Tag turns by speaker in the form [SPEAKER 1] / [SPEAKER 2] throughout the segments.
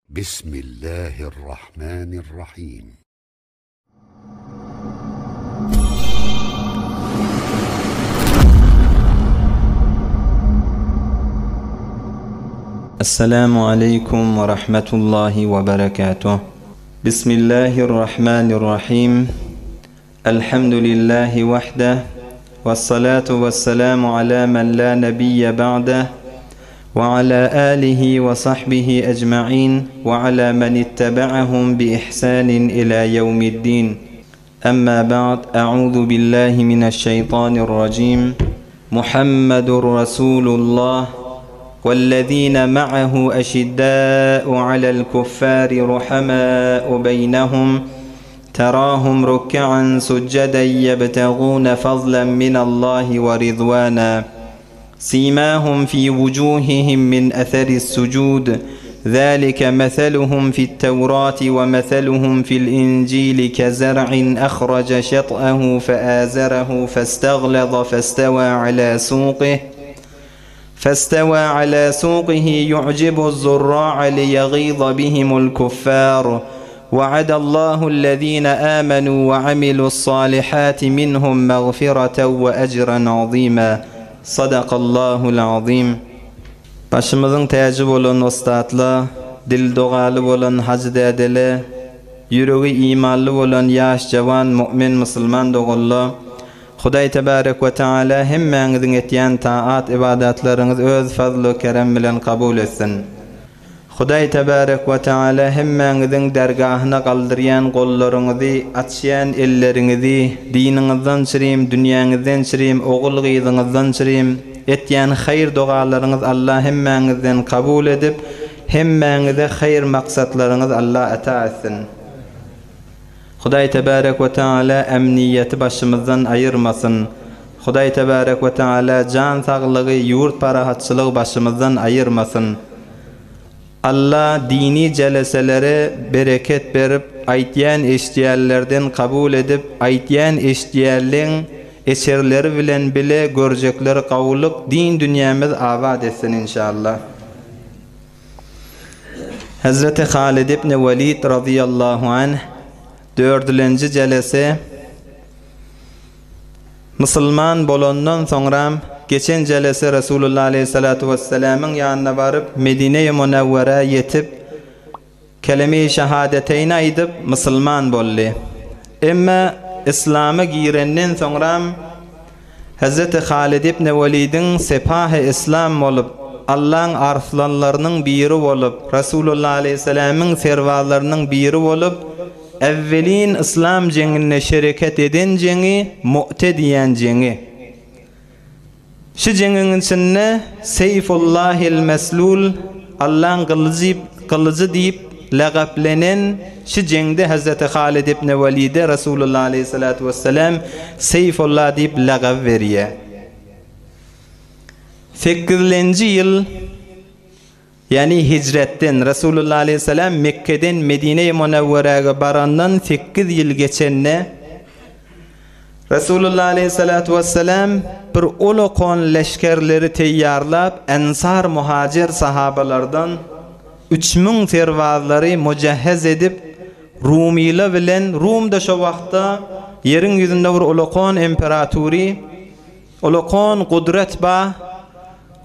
[SPEAKER 1] Bismillahirrahmanirrahim.
[SPEAKER 2] Esselamu aleýkum we rahmetullahi we berekatuh. Bismillahirrahmanirrahim. Elhamdülillahi wahdah. Vessalatu vesselamu ala men la nebiyye ba'deh. Ve ala alihi ve sahbihi ecma'in ve ala men ittebe'ahum bi ihsanin ila yevmiddin. Emma ba'd, Eûzu billahi mineşşeytanirracim. Muhammedun Resulullah vellezîne ma'ahu eşiddâ'u alel kuffâri ruhamâ'u beynehum terâhum ruk'an succeden yebtegûne fazlen minallahi ve rizvâna. Simâhum fî vucûhihim min eseris-sucûd. Zâlike meseluhum fi't-Tevâti ve meseluhum fi'l-İncîli kezer'in ehrace şet'ehu feâzerehu festaglaza festevâ alâ sûqih festevâ alâ sûqihi yu'cibu'z-zurrâ'a liyegîza bihimul-kuffâr. Ve'adallahu-llezîne âmenû ve amilu's-sâlihâti minhum mağfireten ve ecren azîmâ. Sadakallahul azim. Başymyzyň täji bolan ussatla, dili dogaly bolan hajy dädele, ýüregi imanly bolan ýaş jawan mu'min musulman doganla, Hudaý tebarek we taala hemmäňiziň etýän taat ybadatlaryňyzy öz fazlu kerem bilen kabul etsin. Hudaý tebarek we taala hemmäňiziň dergahyna galdyrýan gollaryňyzy, açýan elleriňizi, diniňizden çyrim, dünýäňizden çyrim, ogul-gyzyňyzdan çyrim, etýän haýyr-dogalaryňyz Alla hemmäňizden kabul edip, hemmäňize haýyr maksatlaryňyz Alla ata etsin. Hudaý tebarek we taala ämniýeti başymyzdan aýyrmasyn. Hudaý tebarek we taala jan saglygy, ýurt parahatçylygy başymyzdan aýyrmasyn. Alla dini jeleselere bereket berip, aýtýan eşdýänlerden kabul edip, aýtýan eşdýänleň eserleri bilen bile görjekleri gawulyk din dünýämiz abat etsin inşallah. Hezreti Halid ibn Welid razyýallahu anh dördülenji jelese musulman bolandan soňram geçen jelese Resulullah aleýhissalatu wessalamyň ýanyna baryp Medine-i Munewwerä ýetip Keleme-i şahadeteýni aýdyp musulman boldy. Emma yslama girenden soňram Hezreti Halid ibn Welidiň Sepahy Yslam bolup, Allaň arslanlarynyň biri bolup, Resulullah aleýhissalamyň serbazlarynyň biri bolup, äwwelin yslam jeňinde şereket eden jeňi Mu'te diýen jeňi. Şu jeňiň içinde Seýfullahil Meslul, Allaň gylyjy, gylyjy diýip lagaplenen şu jeňde Hezreti Halid ibn Welide Resulullah aleýhissalatu wessalam Seýfullah diýip lagap berýär. Sekizlenji ýyl Ýagny hijretden, Resulullah aleýhissalam Mekgeden Medine-i Munewweräge barandan sekiz ýyl geçende, Resulullah aleýhissalatu wessalam bir ulakan leşgerleri teýýarlap, ensar-muhajir sahabalardan 3000 serbazlary mujahhez edip, Rumyla bilen, Rumda şo wagtda ýeriň ýüzünde bir ulakan imperatury, Ulakan gudrat ba,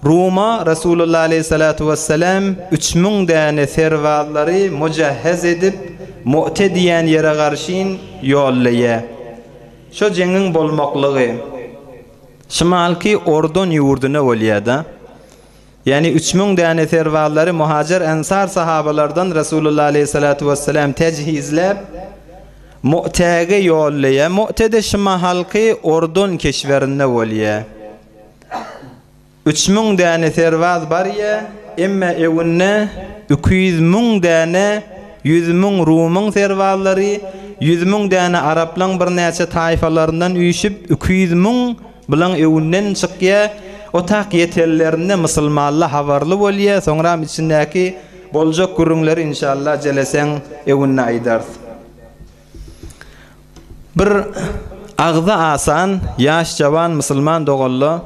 [SPEAKER 2] Ruma Resulullah aleýhissalatu wessalam 3000 däne serbazlary mujahhez edip, Mu'te diýen ýere garşyn ýollaýa. Şo jeňiň bolmaklygy şymalky Ordon ýurduna bolýa-da. Ýagny 3000 däne serbazlary muhajir ensar sahabalardan Resulullah aleýhissalatu wessalam tejhizläp, Mu'täge ýollaýa. Mu'te-de şu mahalky Ordon keşwerinde bolýa. 3000 däne serbaz barýa, emme öwünde 200 müň däne 100 müň rumyň serbazlary, 100 müň däne araplaň birnäçe taýfalaryndan üýşüp 200 müň Bulaň öwünden çykýa, o tak ýetenlerinde musulmanla habarly bolýa, soňram içindäki boljak gürrüňleri inşallah jeleseň öwünde aýdarys. Bir agzy asan ýaş jawan musulman doganla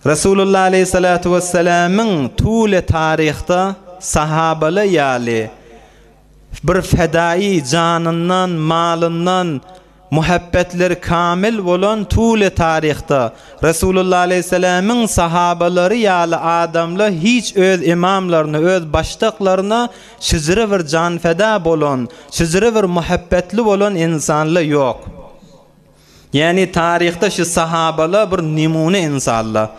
[SPEAKER 2] Resulullah aleýhissalatu wessalamyň tule taryhda. sahabalar ýaly bir fedaýy janyndan, malyndan muhabbetleri kamil bolan tule taryhda Resulullah aleýhissalamyň sahabalary ýaly adamlar hiç öz imamlaryna, öz başdaklaryna şyjyra bir janfeda bolan, şyjyra bir muhabbetli bolan ynsanlar ýok. Ýagny taryhda şu sahabalar bir nemune ynsanlar.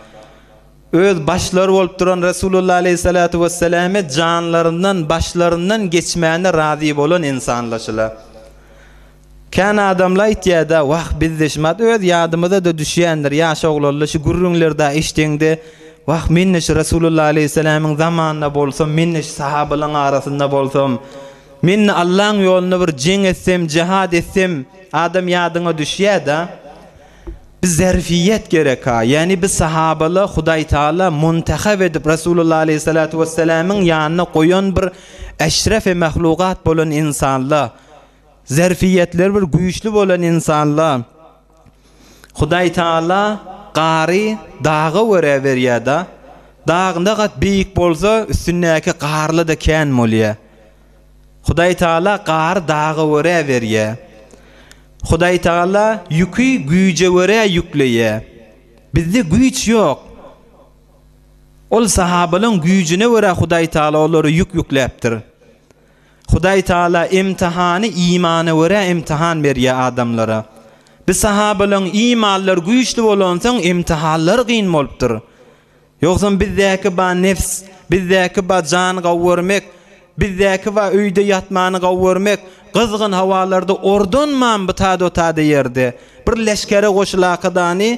[SPEAKER 2] Öz başlary bolup duran Resulullah aleýhissalatu wesselame janlaryndan, başlaryndan geçmäne razy bolan ynsanlar şular. Kän adamlar aýtýada, wah bizde şumat öz ýadymyza-da düşýändir, ýaş oglanlar şu gürrüňleri-da eşdeňde, wah men-de şu Resulullah aleýhissalamyň zamanynda bolsam, men-de şu sahabalaryň arasynda bolsam, men-de Allaň ýolunda bir jeň etsem, jihad etsem, adam ýadyňa düşýä-da. Bi zerfiýet gerek-ha, ýagny bi sahabalar Hudaýtagala muntehep edip Resulullah aleýhissalatu wessalamyň ýanyna goýan bir eşrefi mahlugat bolan ynsanlar, zerfiýetleri bir güýçli bolan ynsanlar. Hudaýtagala gary daga görä berýär-da. Dag ne gat beýik bolsa, üstündäki garly-da kän bolýar. Hudaýtagala gary daga görä berýär. Hudaýtagala ýüki güýje görä ýükleýär. Bizde güýç ýok. Ol sahabalaryň güýjüne görä Hudaýtagala olara ýük ýükläpdir. Hudaýtagala imtihany imana görä imtihan berýär adamlara. Biz sahabalaryň imanlary güýçli bolansoň imtihanlary gyn bolupdyr. Ýogsam bizdäki ba nefs, bizdäki ba jan gawy görmek, bizdäki ba öýde ýatmany gawy görmek, gyzgyn hawalarda ordanman bu tada-o tada ýerde bir leşgere goşulakadany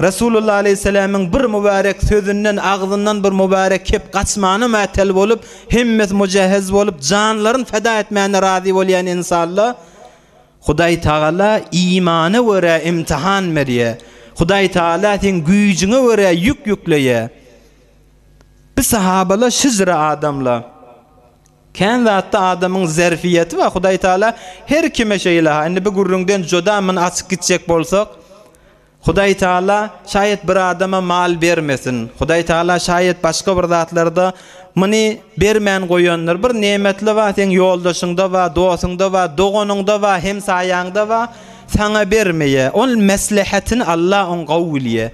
[SPEAKER 2] Resulullah aleýhissalamyň bir mübärek sözünden, agzyndan bir mübärek kep gaçmana mätel bolup, hemmesi mujahhez bolup, janlaryn feda etmäne razy bolýan ynsanlar, Hudaý Tagala imana görä imtihan berýär. Hudaý Tagala seň güýjüňe görä ýük ýükleýär. Bu sahabalar şyjra adamlar. Kän zatda adamyň zerfiýeti bar. Hudaý Tagala her kime şeýle-ha. Indi bu gürrüňden juda muny açyk gitjek bolsak, Hudaý Taala şaýat bir adama mal bermesin. Hudaý Taala şaýat başga bir zatlarda muny bermän goýandyr. Bir nemetli bar, seň ýoldaşyňda bar, dosuňda bar, doganyňda bar, hemsaýaňda bar, saňa bermeýär. Ol meslehetini Alla oň gowy bilýär.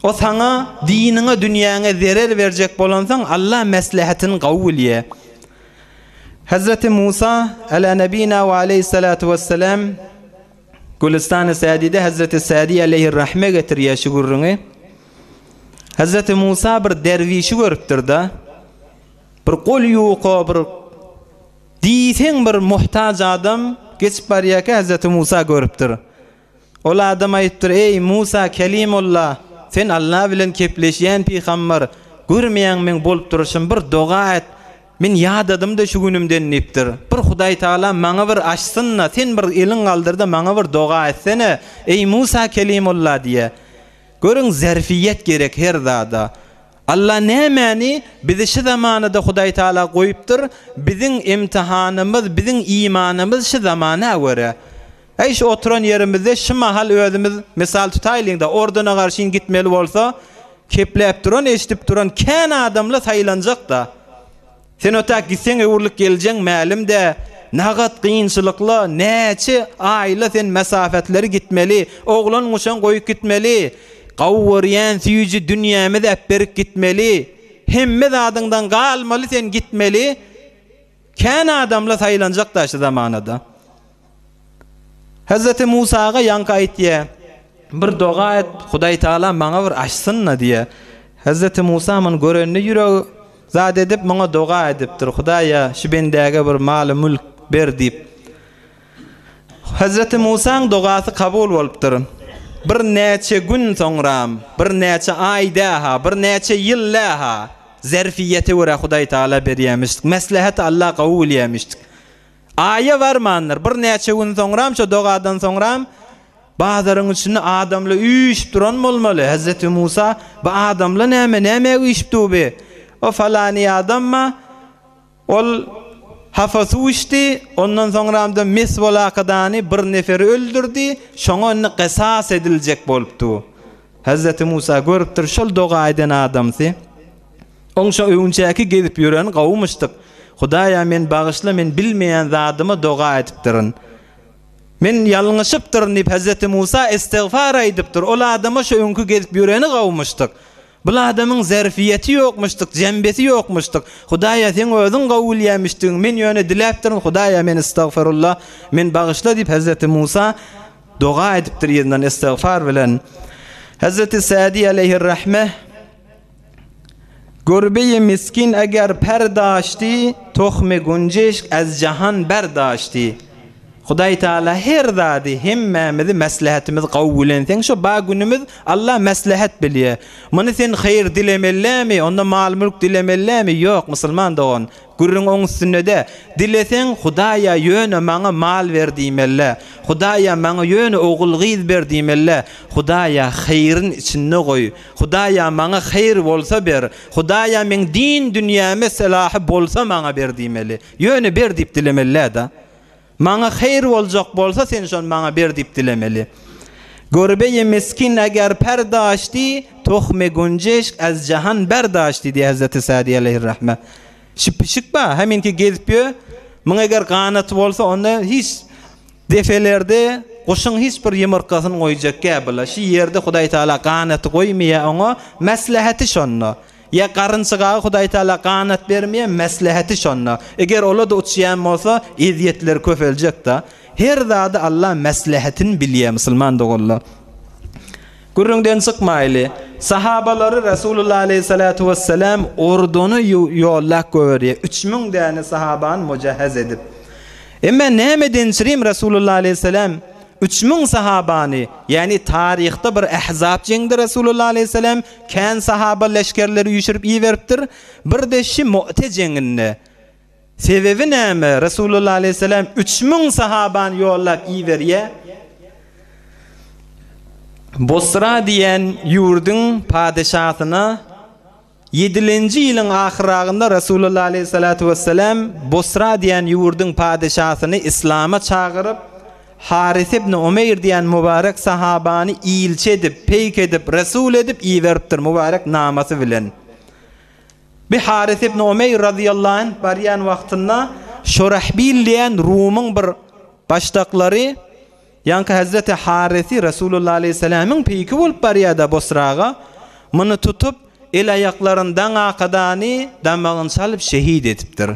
[SPEAKER 2] O saňa diniňe, dünýäňe zerer berjek bolansoň Alla meslehetini gowy bilýär. Hezreti Musa, ala nebina we aleýhissalatu wessalam, Gülüstany Sädide Hezreti Sädi aleýhirrahme getirýär şu gürrüňi. Hezreti Musa bir derwişi görüpdir-de, bir gol ýuka bir diýseň bir muhtaç adam geçip barýarka Hezreti Musa görüpdir. Ol adam aýypdyr, Eý, Musa Kelimulla, sen Alla bilen kepleşýän pygamber, görmeýäň meň bolup duruşym, bir doga et, Men ýadadym-da şu günümden diýipdir. Bir Hudaýtagala maňa bir açsyn-da, sen bir eliň galdyr-da maňa bir doga etsene, eý Musa Kelimulla diýýär. Görüň zerfiýet gerek her zada. Alla nämäni bizi şu zamanada Hudaýtagala goýupdyr, biziň imtihanymyz, biziň imanymyz şu zamana görä. Äý şu oturan ýerimizde şu mahal özümiz mysal tutaýlyň-da, orduna garşyn gitmeli bolsa, kepläp duran, eşidip duran kän adamla saýlanjak-da. Sen otak gitseň öwrülip geljeň mälim-dä, nagat kynçylykla, näçe aýla sen mesafetleri gitmeli, oglan-guşan goýup gitmeli, gawy görýän süýji dünýämiz äpberip gitmeli, hemme zadyňdan galmaly sen gitmeli, kän adamla saýlanjak-da şu zamanada. Hezreti Musaga ýaňky aýtýar, Bir doga et, Hudaý Tagala maňa bir açsyn-da diýýär. Hezreti Musa muny görende ýüregi zat edip, muňa doga edipdir, Hudaýa, şu bendäge bir maly-mülk ber diýip. Hezreti Musaň dogasy kabul bolupdyr. Bir näçe gün soňram, bir näçe aý dä-ha, bir näçe ýyl dä-ha, zerfiýete görä Hudaý Tagala berýämişdik. Mesleheti Alla gowy bilýämişdik. Aýa barmandyr. Birnäçe gün soňram, şo dogadan soňram bazaryň içinde adamlar üýşüp duran bolmaly. Hezreti Musa, Bu adamlar näme, nämä üýşüp dur bi? O falany adam-a, ol hapa suw içdi, ondan soňram-da mes bolakadany bir neferi öldürdi, şoňa indi gysas ediljek bolup dur. Hezreti Musa görüpdir, şol doga eden adamsy. Oň şo öwünçäki gezip ýöreni gowumyşdyk. Hudaýa men bagyşla men bilmeýän zadyma doga edipdirin. Men ýalňyşypdyryn diýip Hezreti Musa istigfar aýdypdyr. Ol adama şo öňki gezip ýöreni gowumyşdyk. Bul adamyň zerfiýeti ýokmuşdyk, jembesi ýokmuşdyk. Hudaýa seň özüň gowy bilýämişdigiň, men ýöne diläpdirin, Hudaýa men istagfirullah, men bagyşla diýip Hezreti Musa doga edipdir yzyndan istigfar bilen. Hezreti Sadi aleýhirrahme Gurbeýi miskin eger per daşdy, Tohmy gunjeşk ez jahan ber daşdy. Hudaý Taala her zady hemmämizi meslehetimiz gowy bilenseň şo ba günümiz Alla meslehet bilýä. Muny sen haýyr dilemellämi onda mal mülk dilemellämi ýok musulman dogan gürrüň oň üstündede dileseň Hudaýa ýöne maňa mal ber diýmellä Hudaýa maňa ýöne ogul gyz ber diýmellä Hudaýa haýryn içinde goý Hudaýa maňa haýyr bolsa ber Hudaýa meň din dünýäme selahy bolsa maňa ber diýmeli ýöne ber diýip dilemelläda. Maňa haýyr boljak bolsa sen şony maňa ber diýip dilemeli. Görbeýi miskin eger per daşdy, tohmy gunjeşk ez jahan ber daşdy diýýär Hezreti Sadi aleýhirrahme. Şi pişik bar, heminki gezip ýör. Muň eger ganaty bolsa onda hiç defelerde guşuň hiç bir ýumurtgasyny goýjak gä bula. Şi ýerde Hudaý Taala ganaty goýmaýar oňa, mesleheti şonda. Ýa garynçygaga Hudaý Taala ganat bermeýär, mesleheti şonda. Eger ola-da uçýan bolsa, ezýetleri köpeljek-da. Her zady Alla meslehetini bilýär, musulman doganlar. Gürrüňden çykmaýly. Sahabalary Resulullah aleýhissalatu wessalam orduny ýollap goýberýär. 3000 däne sahabany mujahhez edip. Emma nämeden çyrim Resulullah aleýhissalam 3000 sahabany, ýagny taryhda bir Ahzab jeňde Resulullah aleýhissalam Kän sahaba leşgerleri üýşürip iberipdir. Bir-de şi Mu'te jeňinde. Sebebi näme? Resulullah aleýhissalam 3000 sahabany ýollap iberýär. Bosra diýen ýurduň padeşasyna ýedilenji ýylyň ahyrragynda Resulullah aleýhissalatu wessalam Bosra diýen ýurduň padeşasyny islama çagyryp, Haris ibn Umeýr diýen mübarek sahabany ilçi edip, peýk edip, resul edip iberipdir mübarek namasy bilen. Bi Haris ibn Umeýr razyýallahu anh barýan wagtynda Şurahbil diýen Rumyň bir başdaklary ýaňky Hezreti Harisi Resulullah aleýhissalamyň peýki bolup barýada Bosraga muny tutup el-aýaklaryny daňakadany damagyny çalyp şehit edipdir.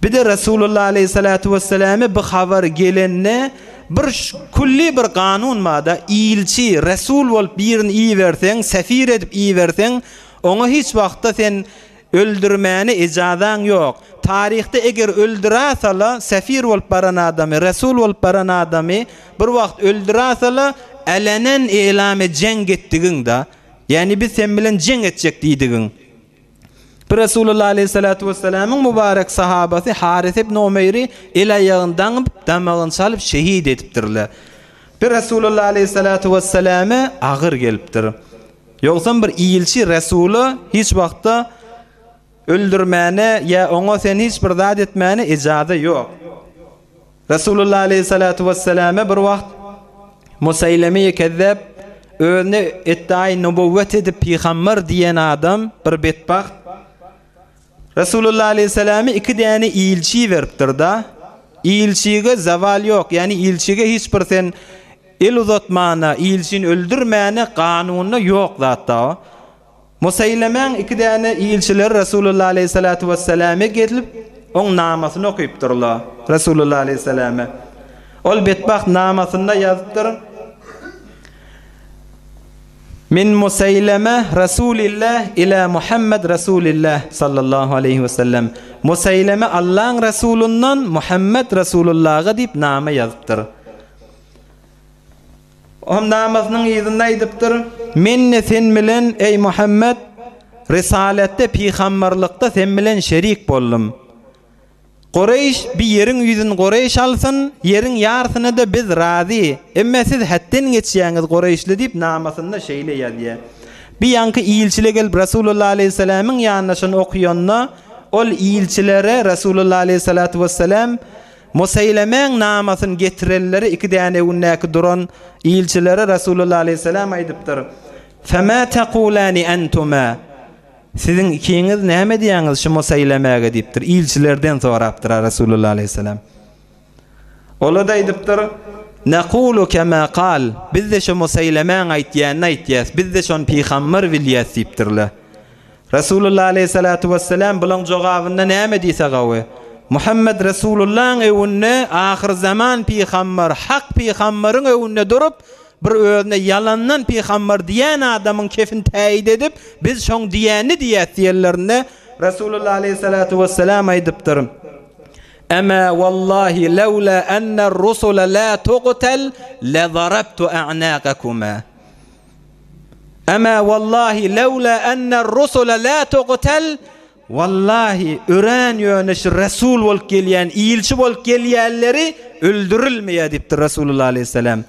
[SPEAKER 2] Bir-de Resulullah aleýhissalatu wesselame bu habar gelende bir külli bir kanun barda, ilçi, resul bolup birini iberseň, sefir edip iberseň, oňa hiç wagtda sen öldürmäne ejazaň ýok. Taryhda eger öldürasala, sefir bolup baran adamy, resul bolup baran adamy bir wagt öldürasala, älenen elame jeň etdigiň-da. Ýagny biz sen bilen jeň etjek diýdigiň. Bir Resulullah aleýhissalatu wessalamyň mübarek sahabasy Haris ibn Umeýri el-aýagyny daňyp, damagyny çalyp şehit edipdirler. Bir Resulullah aleýhissalatu wessalama agyr gelipdir. Ýogsam bir ilçi Resula hiç wagtda öldürmäne ýa oňa sen hiç bir zat etmäne ejaza ýok. Resulullah aleýhissalatu wesselame bir wagt Museýleme-i Kezzap özüne etdaýy nubuwwet edip pygamber diýen adam bir betbagt Resulullah aleýhissalame iki däne ilçi iberipdir-da. Ilçige zewal ýok, ýagny ilçige hiç bir sen el uzatmana, ilçini öldürmäne kanunda ýok zat-da. Museýlemäň iki däne ilçileri Resulullah aleýhissalatu wesselame gelip, oň namasyny okypdyrlar, Resulullah aleýhissalame. Ol betbagt namasynda ýazypdyr, Min Museýleme Resulillah ila Muhammed Resulillah sallallahu aleýhi wesellem. Museýleme Allaň Resulyndan Muhammed Resulullaha diýip nama ýazypdyr. Ohm namasynyň yzynda aýdypdyr, Men-de sen bilen, eý Muhammet, risaletde, pygamberlikde sen bilen şerik boldum. Kureýş bi ýeriň ýüzüni Kureýş alsyn, ýeriň ýarsyna-da biz razy. Emme siz hetden geçýäňiz kureýşli diýip namasynda şeýle ýazýar. Bi ýaňky ilçile gelip Resulullah aleýhissalamyň ýanynda şony okýanda, ol ilçilere Resulullah aleýhissalatu wessalam, Museýlemäň namasyny getirenleri iki däne öňündäki duran ilçilere Resulullah aleýhissalam aýdypdyr, Femâ tekulâni entuma? Siziň ikiňiz näme diýýäňiz şu Museýlemäge diýipdir. Ilçilerden sorapdyr Resulullah aleýhissalam. Ola-da aýdypdyr, Nekulu kema kal, biz-de şu Museýlemäň aýtýanyny aýtýas, biz-de şony pygamber bilýäs diýipdirler. Resulullah aleýhissalatu wessalam bulaň jogabynda näme diýse gawy? Muhammet Resulullahyň öwünde ahyrzaman pygamber, hak pygamberyň öwünde durup, bir özüne ýalandan pygamber diýen adamyň kefini täýit edip, biz şoň diýenini diýýäs diýenlerinde Resulullah aleýhissalatu wessalam aýdypdyr, Emä wallahi lewla enner-rusula la tugtal le-zarabtu a'naqakuma. Emä wallahi lewla enner-rusula la tugtal Wallahi örän ýöne şu resul bolup gelýän, ilçi bolup gelýänleri öldürilmeýär diýipdir Resulullah aleýhissalam.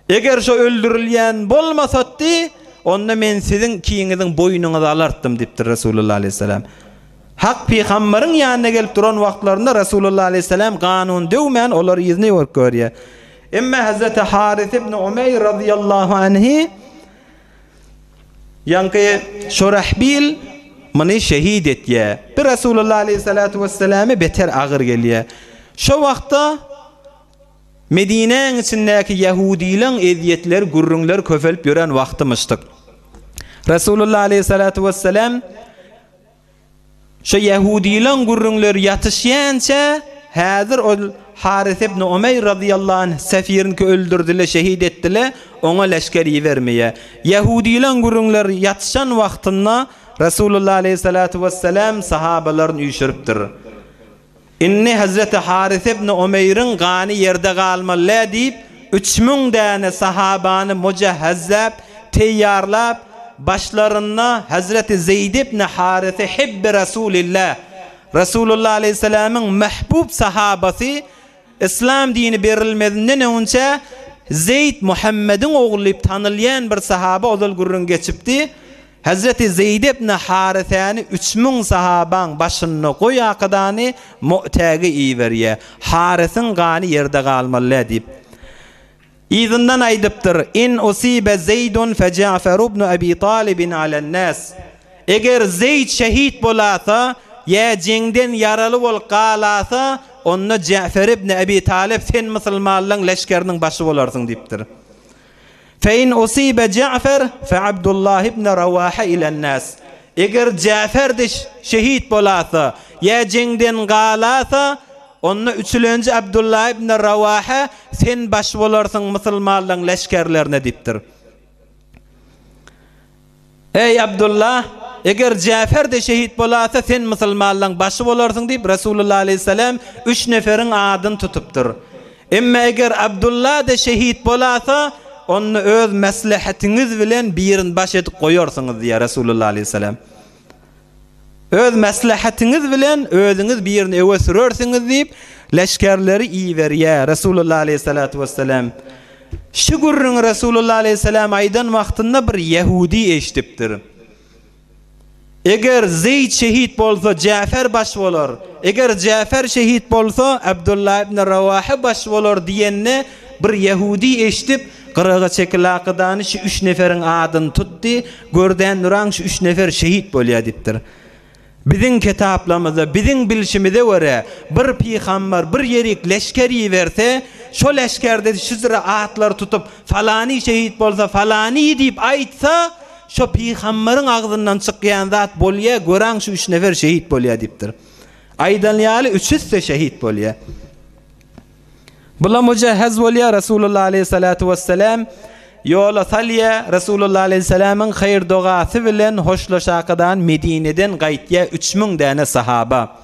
[SPEAKER 2] Eger şo öldürilýän bolmasatdy, onda men siziň ikiňiziň boýnuňyzy alartdym diýipdir Resulullah aleýhissalam. Hak pygambaryň ýanyna gelip duran wagtlarynda Resulullah aleýhissalam kanun döwmän olary yzyna ýorup görýär. Emma Hazreti Haris ibn Umeýr razyýallahu anhi ýaňky Şurahbil muny şehit etýär. Bir Resulullah aleýhissalatu wesselame beter agyr gelýär. Şo wagtda Medinäň içindäki ýahudylaň ezýetleri gürrüňleri köpelip ýören wagtymyşdyk. Resulullah aleýhissalatu wessalam şo ýahudylaň gürrüňleri ýatyşýança häzir ol Haris ibn Umeýr razyýallahu anh sefirnki öldürdile, şehit etdile, oňa leşger ibermeýär. Ýahudylaň gürrüňleri ýatyşan wagtynda Resulullah aleýhissalatu wessalam sahabalaryny üýşüripdir. Indi hezreti Harise ibn Umeýriň gany ýerde galmaly-dä diýip, 3000 däne sahabany mujahhezläp, teýýarlap, başlarynda hezreti Zeýd ibn Harise hibbi Resulillah, Resulullah aleýhissalamyň mähbub sahabasy, Yslam dini berilmezinden öňünçä Zeýd Muhammediň ogly diýip tanylýan bir sahaba ozal gürrüň geçipdi. Hezreti Zeýd ibn Harysäni 3000 sahabaň başynda goý akydany Mu'täge iberýär. Harysyň gany ýerde galmaly diýip. Yzyndan aýdypdyr, In usibe Zeýdun fe Ja'feru ibn Abi Talibin alen-nas. Eger Zeýd şehit bolasa, ýa jeňden ýaraly bolup galasa, onda Ja'fer ibn Abi Talib sen musulmanlaryň leşgeriniň başy bolarsyň diýipdir. Fe in usibe Ja'fer fe Abdullah ibn Rawaha ilen-nas. Eger Ja'fer-de şehit bolasa, ýa jeňden galasa, onda üçülenji Abdullah ibn Rawaha sen baş bolarsyň musulmanlaryň leşgerlerine diýipdir. Eý, Abdullah, eger Jäfer-de şehit bolasa, sen musulmanlaryň başy bolarsyň diýip, Resulullah aleýhissalam üç neferiň adyny tutupdyr. Emma eger Abdullah-da şehit bolasa, onda öz meslehetiňiz bilen birini baş edip goýarsyňyz diýýär Resulullah aleýhissalam. Öz meslehetiňiz bilen özüňiz birini öwe sürersiňiz diýip, leşgerleri iberýär Resulullah aleýhissalatu wessalam. Şu gürrüňi Resulullah aleýhissalam aýdan wagtynda bir ýehudi eşidipdir. Eger Zeýd şehit bolsa, Jäfer baş bolar. Eger Jäfer şehit bolsa, Abdullah ibn Rawaha baş bolar diýende bir ýehudi eşidip, gyraga çekil akydany şu üç neferiň adyny tutdy, Gördän nuraň şu üç nefer şehit bolýar diýipdir. Biziň kitaplarymyzda, biziň bilşimize görä, bir pygamber bir ýerik leşger iberse, şo leşgerde şüzre atlary tutup, falany şehit bolsa falany diýip aýtsa, şo pygamberiň agzyndan çykýan zat bolýar, göräň şu üç nefer şehit bolýar diýipdir. Aýdan ýaly üçüsi-de şehit bolýar. Bula mujahhez bolýar Resulullah aleyhissalatu vesselam ýola salýar. Resulullah aleyhissalamyň haýyr dogasy bilen hoşlaşakadan Medineden gaýtýar 3000 däne sahaba.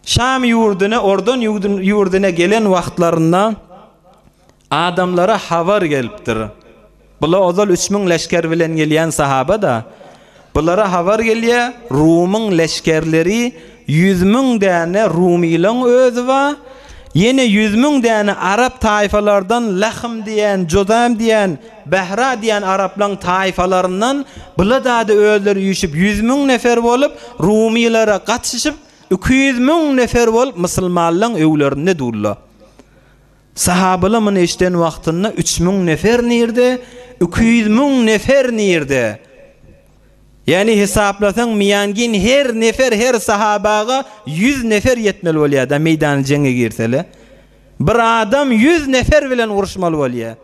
[SPEAKER 2] Şam ýurduna, Ordon ýurduna gelen wagtlarynda adamlara habar gelipdir. Bula ozal 3000 leşger bilen gelýän sahaba-da. Bulara habar gelýär, Rumyň leşgerleri 100 mün däne rumylaň özi bar, ýene 100 mün däne arap taýfalardan Lahm diýen, Juzam diýen, Behra diýen araplaň taýfalaryndan bula dady özleri üýşüp 100 mün nefer bolup rumylara gatyşyp 200 mün nefer bolup musulmanlaň öwlerinde durlar. Sahabalar muny eşiden wagtynda 3000 nefer nirde, 200 mün nefer nirde? Ýagny hesaplasaň miýangin her nefer her sahabaga ýüz nefer ýetmeli bolýar-da meýdany jeňe girsele. Bir adam ýüz nefer bilen uruşmaly bolýar.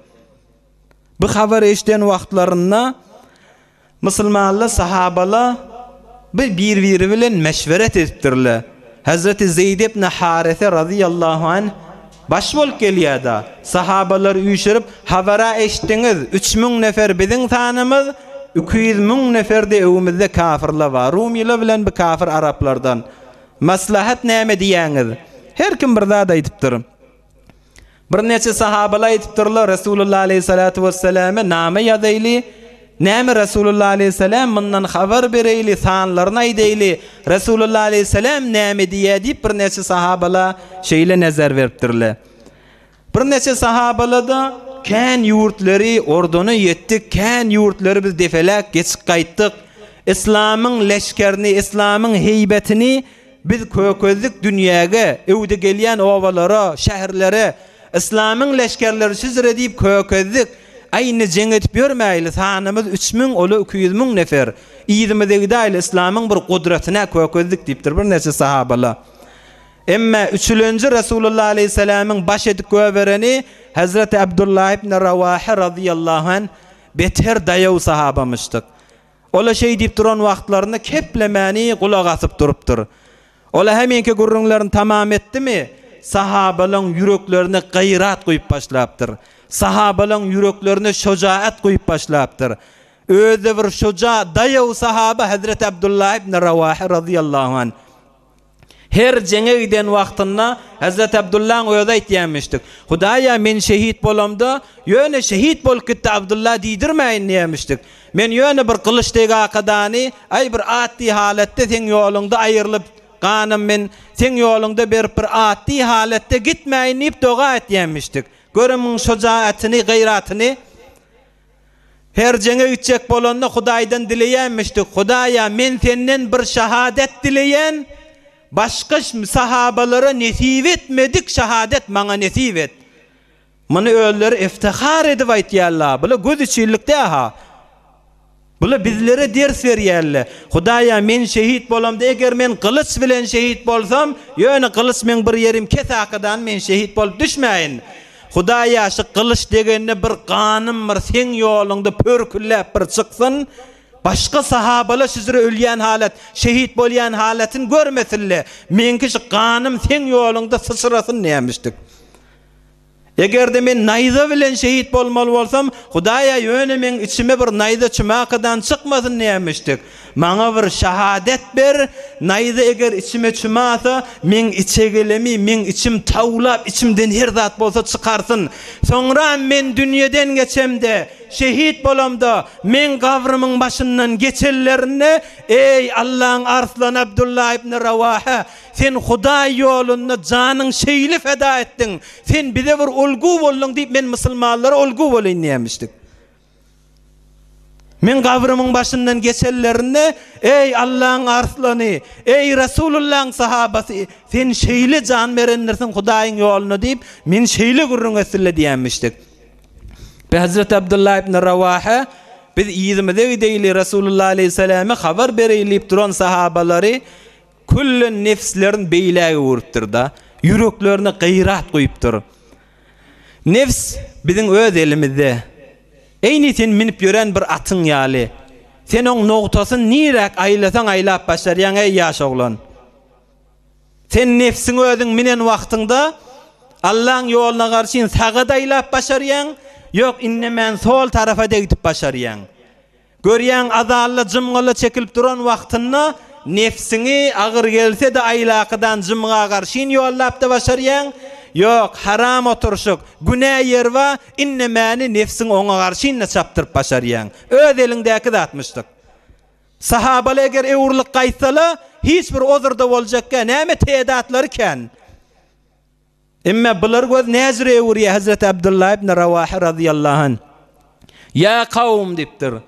[SPEAKER 2] Bu habary eşiden wagtlarynda musulmanlar sahabalar bir bir-biri bilen meşweret edipdirler. Hezreti Zeýd ibn Harise razyýallahu anh baş bolup gelýär-de, sahabalary üýşürip, Habara eşitdiňiz, 3000 nefer biziň sanymyz, 200 müň nefer-de öwümizde kafirler bar, rumylar bilen bir kafir araplardan. Maslahat näme diýýäňiz? Her kim bir zat aýdypdyr. Birnäçe sahabalar aýdypdyrlar, Resulullah aleýhissalatu wesselame name ýazaýly, näme Resulullah aleýhissalam mundan habar bereýli, sanlaryny aýdaýly, Resulullah aleýhissalam näme diýýär diýip birnäçe sahabalar şeýle nezer beripdirler. Birnäçe sahabalar-da kän ýurtlary orduna ýetdik, kän ýurtlary biz defeläp geçip gaýtdyk. Yslamyň leşgerini, yslamyň heýbetini Biz kökezdik dünýäge, öwde gelýän obalara, şäherlere, Yslamyň leşgerleri şüzre diýip kökezdik. Aý indi jeň edip ýörmäýli, sanymyz 3000, ola 200 müň nefer. Yzymyza gidäýli, Yslamyň bir gudratyna kökezdik diýipdir birnäçe sahabalar. Emme üçülenji Resulullah aleýhissalamyň baş edip göbereni Hezreti Abdullah ibn Rawaha razyýallahu anh beter daýaw sahabamyşdyk. Ol-a şeý diýip duran wagtlarynda keplemäni gulak asyp durupdyr. Ol-a heminki gürrüňlerini tamam etdimi, sahabalaň ýüreklerine gaýrat guýup başlapdyr. Sahabalaň ýüreklerine şojaat guýup başlapdyr. Özi-de bir şoja, daýaw sahaba Hezreti Abdullah ibn Rawaha razyýallahu anh. Her jeňe giden wagtynda Hezreti Abdullaň özi aýtýarmyşdyk. Hudaýa men şehit bolamda, ýöne şehit bolup gitdi Abdulla diýdirmäýin diýermişdik. Men ýöne bir gylyç dek akadany, aý bir atdy halatda seň ýoluňda aýrylyp, ganym men seň ýoluňda berip bir atdy halatda gitmäýin diýip doga etýärmişdik. Görüň muň şojaatyny, gaýratyny. Her jeňe gitjek bolanda Hudaýdan dileýänmişdik, Hudaýa, men senden bir şahadat dileýän, başga sahabalara nesip etmedik şahadat maňa nesip et. Muny özleri iftihar edip aýtýarlar, bula göz üçinlik däl-ha. Bula bizlere ders berýärler. Hudaýa, men şehit bolamda, eger men gylyç bilen şehit bolsam, ýöne gylyç meň bir ýerim kesakadan men şehit bolup düşmäýin. Hudaýa şu gylyç degende bir ganym bir seň ýoluňda pörkülläp bir çyksyn, başga sahabala şüzre ölýän halat, şehit bolýan halatyn görmesinle, meňki şu ganym seň ýoluňda syçrasyn diýmişdik. Eger-de men naýza bilen şehit bolmaly bolsam, Hudaýa ýöne meň içime bir naýza çümakadan çykmasyn diýmişdik. Maňa bir şahadet ber, naýza eger içime çümasa, meň içegelemi, meň içim tawlap, içimden her zat bolsa çykarsyn. Soňra men dünýeden geçemde, şehit bolamda, meň gabrymyň başyndan geçenlerinde, Eý, Allaň arslany Abdulla ibn Rawaha, sen Hudaý ýolunda janyň şeýle feda etdiň, sen bize bir ulgu bolduň diýip, men musulmanlara ulgu bolaýyn diýmişdik. Meň gabrymyň başyndan geçenlerinde, Eý, Allaň arslany, eý, Resulullaň sahabasy, sen şeýle jan berendirsiň Hudaýyň ýolunda diýip, men şeýle gürrüň etsinle diýenmişdik. Be Hezreti Abdullah ibn Rawaha, biz yzymyza gideýli, Resulullah aleýhissalama habar bereýli diýip duran sahabalary küllen nefslerini beýläge öwrüpdir-de, ýüreklerine gaýrat guýupdyr. Nefs biziň öz elimizde. Eýni sen münüp ýören bir atyň ýaly. Sen oň nogtasyny niräk aýlasaň aýlap başarýaň eý ýaş oglan. Sen nefsiňi özüň minen wagtyňda Allaň ýoluna garşyn saga-da aýlap başarýaň, ýok innemän sol tarapa degdip başarýaň. Görýäň azally jymgyly çekilip duran wagtynda nebsiňi agyr gelse-de aýlakydan jymga garşyn ýollap-da başarýaň, ýok, haram oturyşyk, günä ýer bar, innemäni nebsiňi oňa garşyn-da çapdyryp başarýaň. Öz eliňdäki zatmyşdyk. Sahabaly eger öwrülip gaýtsalar, hiç bir ozurda boljakkä, näme tedatlary kän. Emme bular göz näzire öwürýär Hazreti Abdullah ibn Rawaha razyýallahu anh. Ýa kawm diýipdir.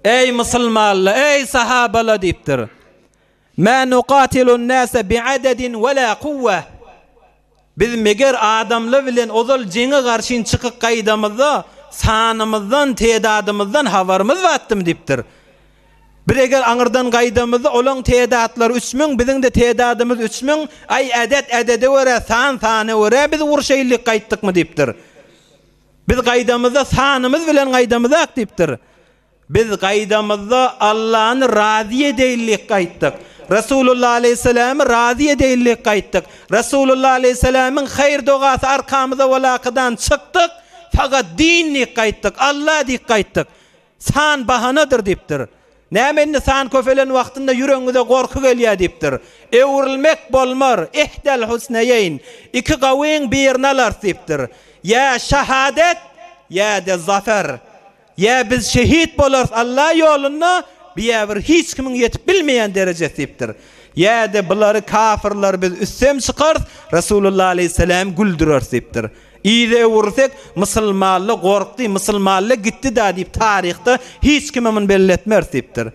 [SPEAKER 2] Eý musulmanlar, eý sahabalar diýipdir. Ma nuqatilun nasa bi'adadin wala quwwa. Biz meger adamlar bilen ozal jeňe garşyn çykyp gaýdamyzda sanymyzdan, tedadymyzdan habarymyz batdymy diýipdir. Bir eger aňyrdan gaýdamyzda olaň tedatlary 3000, biziň-de tedadymyz 3000, aý ädet ädede görä, san sana görä biz urşaýlyk gaýtdykmy diýipdir. Biz gaýdamyzda sanymyz bilen gaýdamyzak diýipdir. Biz gaýdamyzda Allany razy edeýinlik gaýtdyk. Resulullah aleýhissalamy razy edeýinlik gaýtdyk. Resulullah aleýhissalamyň haýyr dogasy arkamyza walakydan çykdyk, fakat din diýip gaýtdyk, Alla diýip gaýtdyk. San bahanadyr diýipdir. Näme indi san köpelen wagtynda ýüregiňize gorky gelýär diýipdir. Öwrülmek bolmar, ihdel husneýeýn, iki gawyň birini alarys diýipdir. Ýa şahadet, ýa-da zafer. Ýa biz şehit bolarys Alla ýolunda, bu-ýa bir hiç kimiň ýetip bilmeýän derejesi diýipdir. Ýa-da bulary kafyrlary biz üstem çykarys, Resulullah aleýhissalamy güldüreris diýipdir. Yza öwürsek, musulmanly gorkdy, musulmanly gitdi-da diýip taryhda hiç kime muny belli etmeris diýipdir.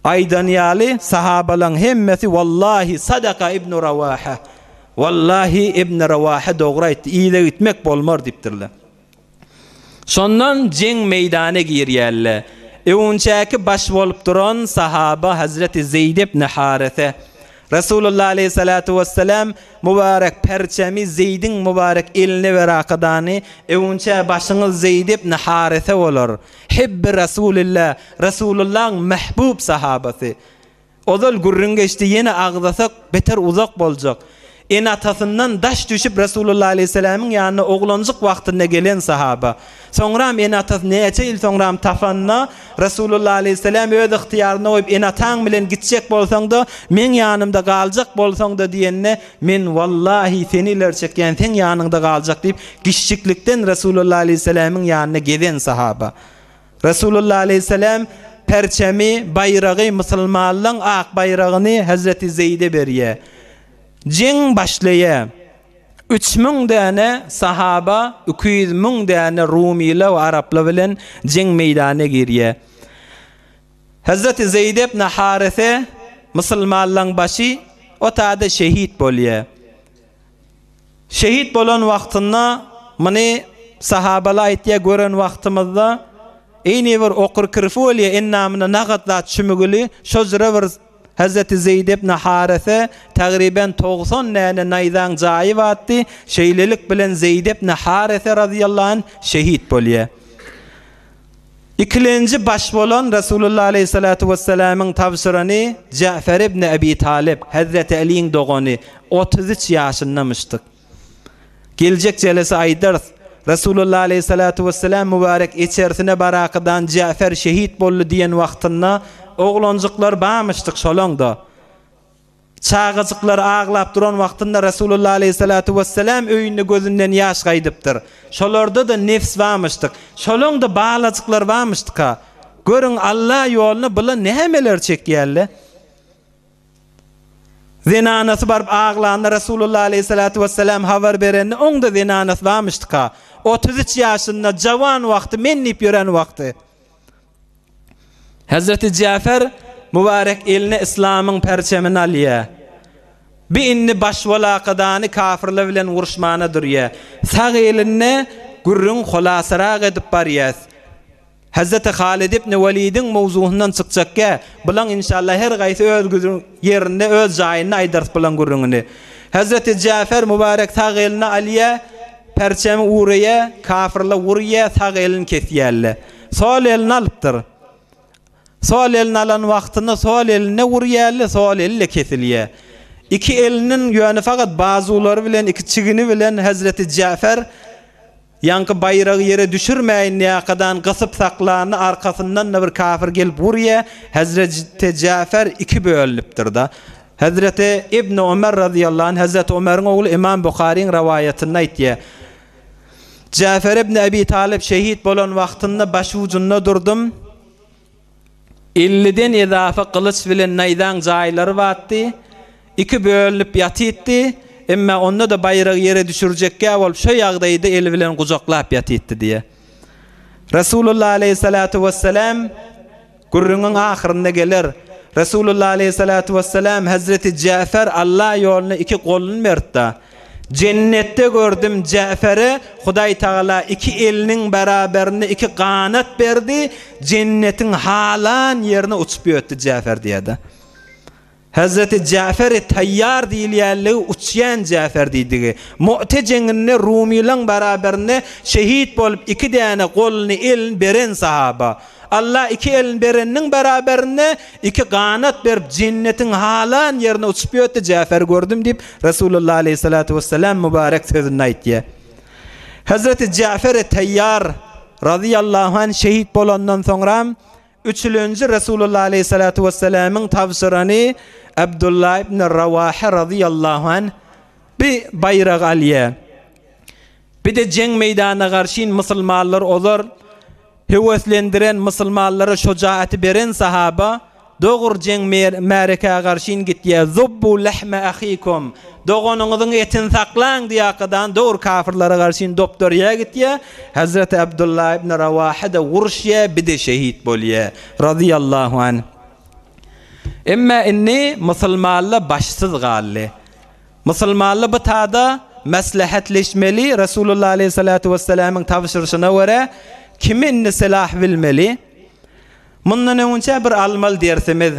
[SPEAKER 2] Aýdany ýaly, sahabalaň hemmesi Wallahi sadaka Ibn Rawaha. Wallahi Ibn Rawaha dogry aýtdy, yza gitmek bolmar diýipdirler. Şondan jeň meýdana girýärler. Öwünçäki baş bolup duran sahaba Hazreti Zeýd ibn Harese. Resulullah aleýhissalatu wessalam mübarek perçemi Zeýdiň mübarek eline berakadany, Öwünçä başyňyz Zeýd ibn Harese bolar. Hibbi Resulillah, Resulullahyň mähbub sahabasy. Ozal gürrüň geçdi, ýene agzasak, beter uzak boljak. Ene-atasyndan daş düşüp Resulullah aleýhissalamyň ýanyna oglanjyk wagtynda gelen sahaba. Soňram ene-atasy näçe ýyl soňram tapanda, Resulullah aleýhissalam öz ygtyýaryna goýup ene-ataň bilen gitjek bolsaň-da, meň ýanymda galjak bolsaň-da diýende, men wallahi seni ileri çekýän, seň ýanyňda galjak diýip, giçjiklikden Resulullah aleýhissalamyň ýanyna gezen sahaba. Resulullah aleýhissalam perçemi, baýragy, musulmanlaň ak baýragyny Hezreti Zeýde berýär. Jeň başlaýar. 3000 däne sahaba, 200 müň däne rumylar we araplar bilen jeň meýdanyna girýär. Hezreti Zeýd ibn Harise musulmanlaň başy o taýda şehit bolýar. Şehit bolan wagtynda muny sahabalar aýtýar, gören wagtymyzda eýni bir okur kirfi bolýar, endamyna nagat zat çümügili, şo jüre bir Hezreti Zeýd ibn Harese tagryben 90 däne naýzaň jaýy batdy, şeýlelik bilen Zeýd ibn Harese razyýallahu anh şehit bolýar. Ikilenji baş bolan Resulullah aleýhissalatu wessalamyň tabşyrany Ja'fer ibn Ebi Talyp, Hezreti Aliň dogany, 33 ýaşyndamyşdyk. Geljek jelese aýdarys. Resulullah aleýhissalatu wessalam mübarek içerisine barakydan Ja'fer şehit boldy diýen wagtynda oglanjyklar bamyşdyk şolaňda. Çagajyklar aglap duran wagtynda Resulullah aleýhissalatu wessalam öýünde gözünden ýaş gaýdypdyr. Şolarda-da nefs barmyşdyk. Şolaň-da balajyklary barmyşdyka. Görüň Alla ýolunda bular nämeler çekýärler. Zenanasy baryp aglanda Resulullah aleýhissalatu wessalam habar berende oň-da zenanasy barmyşdyka. 33 ýaşynda jawan wagty men diýip ýören wagty. Hezreti Jäfer mübarek eline yslamyň perçemini alýar. Bi indi başwalakadany kafyrlar bilen uruşmana durýar. Sag elinde gürrüň holasarak edip barýas. Hezreti Halid ibn Welidiň mowzusyndan çykjakkä, bulaň inşallah her gaýsy öz ýerinde, öz jaýynda aýdarys bulaň gürrüňini. Hezreti Jäfer mübarek sag eline alýar, perçemi urýar, kafyrlar urýar, sag elini kesýärler. Sol elini alypdyr. Sol elini alan wagtynda sol eline urýarly, sol eli-de kesilýär. Iki eliniň ýöne fakat bazulary bilen, iki çigini bilen Hezreti Jäfer ýaňky baýragy ýere düşürmäýin ýakadan gysyp saklanda arkasyndan-da bir kafir gelip urýar. Hezreti Jäfer iki bölünipdir-da. Hezreti Ibn Ömer razyýallahu anh, Hezreti Ömeriň ogly Imam Buharyň rowaýatynda aýtýar. Jäfer ibn Ebi Talyp şehit bolan wagtynda başujunda durdum. Elliden ezafa gylyç bilen naýzaň jaýlary batdy. Iki bölünip ýatytdy. Emma onda-da baýragy ýere düşürjekkä bolup şo ýagdaýda eli bilen gujaklap ýatytdy diýýär. Resulullah aleýhissalatu wessalam Gürrüňiň ahyrynda geler. Resulullah aleýhissalatu wessalam Hezreti Jäfer Alla ýoluna iki goluny bertda. Jennetde gördüm Jäfere Hudaý Tagala iki eliniň beraberinde iki ganat berdi, jennetiň halan ýerine uçup ýötdi Jäfer diýýär-de. Hezreti Jäferi Taýýar diýilýänligi uçýan Jäfer diýdigi. Mu'te jeňinde rumylaň beraberinde şehit bolup iki däne goluny elini beren sahaba. Allah iki elini bereniniň beraberinde iki ganat berip jennetiň halan ýerine uçup ýötdi Jäferi gördüm diýip Resulullah aleýhissalatu wessalam mübarek sözünde aýtýar. Hezreti Jäferi Taýýar razyýallahu anh şehit bolandan soňram Üçülenji Resulullah aleýhissalatu wessalamyň tabşyrany Abdullah ibn Rawaha razyýallahu anh bi baýragy alýar. Bir-de jeň meýdanyna garşyn musulmanlar ozar höweslendiren, musulmanlara şojaaty beren sahaba Dogur jeň märekä garşyn gitýär. Zubbu lahme ahikum. Doganyňyzyň etini saklaň diýakadan dogry kafirlere garşyn dopdurýar gitýär. Hazreti Abdullah ibn Rawaha-da uruşýar, bir-de şehit bolýar. Razyýallahu anh. Emma indi musulmanlar başsyz galdy. Musulmanlar bu tada maslahatleşmeli, Resulullah aleýhissalatu wessalamyň tabşyryşyna görä, kimi indi silah bilmeli? Mundan öňünçä bir almaly dersimiz.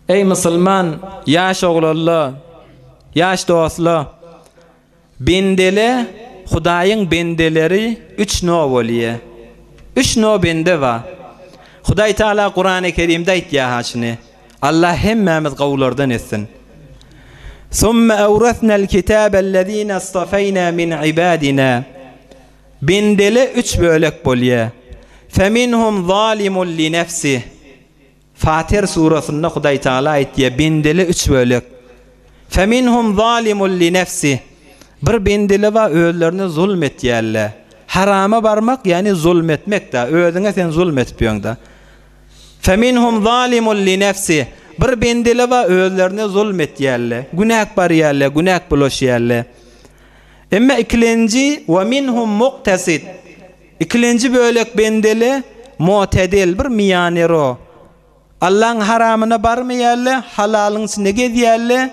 [SPEAKER 2] Eý musulman ýaş oglanlar, ýaş dostlar! Bendele Hudaýyň bendeleri üç no bolýa. Üç no bende bar. Hudaý Taala Kurany Kerimde aýtýar ha şuny. Allah hemmämiz gowulardan etsin. Summe awrasnal kitabellezine istafeýna min ibadina. Bendele üç bölek bolýa. Feminhum zalimun li nefsih. Fatir surasynda Hudaý Tagala aýtýar, bendele üç bölek. Feminhum zalimun li nefsih. Bir bendele bar özlerine zulm etýärler. Harama barmak, ýagny zulm etmek da, özüňe sen zulm etip ýöňda. Feminhum zalimun li nefsih. Bir bendele bar özlerine zulm etýärler. Günäk barýarlar, günäk bulaşýarlar. Emma ikilenji we minhum muktasid. Ikilenji bölek bendele motedil bir miýanero. Allaň haramyna barmaýarla, halalyň içinde gezýärle.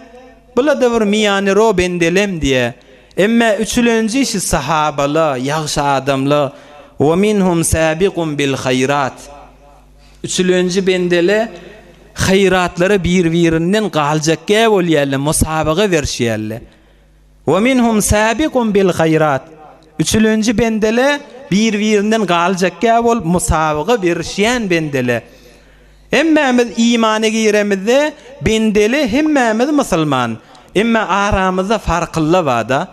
[SPEAKER 2] Bula-da bir miýanero bendelem diýä. Emma üçülenji şi sahabala, ýagşy adamla we minhum sabiqun bil haýrat. Üçülenji bendele haýratlara bir-birinden galjakgä bolýarla, musabaga berişýärle. Ve minhum sabiqun bil haýrat. Üçülenji bendele bir-birinden galjakgä bolup musabaga berişýän bendele. Hemmämiz imana giremizde bendele hemmämiz musulman. Emma aramyzda farklylar barda.